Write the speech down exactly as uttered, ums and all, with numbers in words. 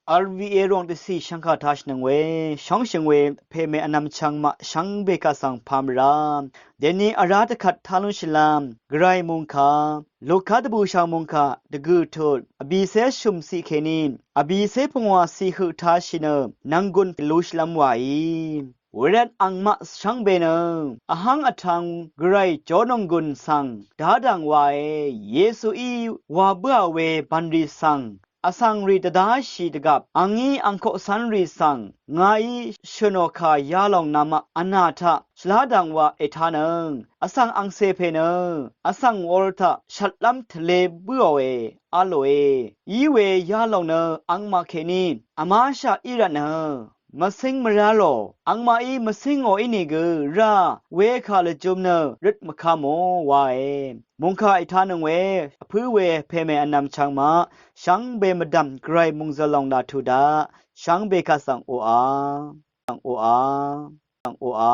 R V A ròng dvcì shvngkà tāshìnøng we, shóngshø̀ng we, pèmè vnvm chvngmaq shvngbe kaq svng pà mvrá. Dèni vrá dvkvt tá lúnshìlv́m, gvray mungkà, Luka dvbùshv̀ng mungkà, dvgø̀ tut, vbìcé shø̀mciq kèní, vbìcé pungwàciq høq tāshì nø, nv̀nggùn lushìlv́m wàí. Wervt angmaq shvngbe nø, vhv́ng vtv̄ng gvray jórnònggùn svng, dadv̀ng wàe, Yesuí wa bǿà we bv̀nrì svng, vsvng rì dvdáshì dvgvp, angí angkoqcv́nrì svng, ngàí shø̀nò kà yalòng namaq vnà taq, shvládv̀ng wa ètánøng, vsvng angcè pè nø, vsvng wur taq, shvtlv́m tvlē bǿòe, a lòe, íwe yalòng nø, angmaq kèní, vmáshaq í rvtnø, mvcíng mvrá lò, angmaqí mvcíngò ínìgø, rá, wekà lvjø̄m nø, røt mvkvmò, wae. Mungkà ètánøng we, vpǿ we, pèmè vnvm chvngmaq, shvngbe mvdv̀m gvray mungzøl lòng laq tuq daq, shvngbe kaq svng oqà, svng oqà, svng oqà.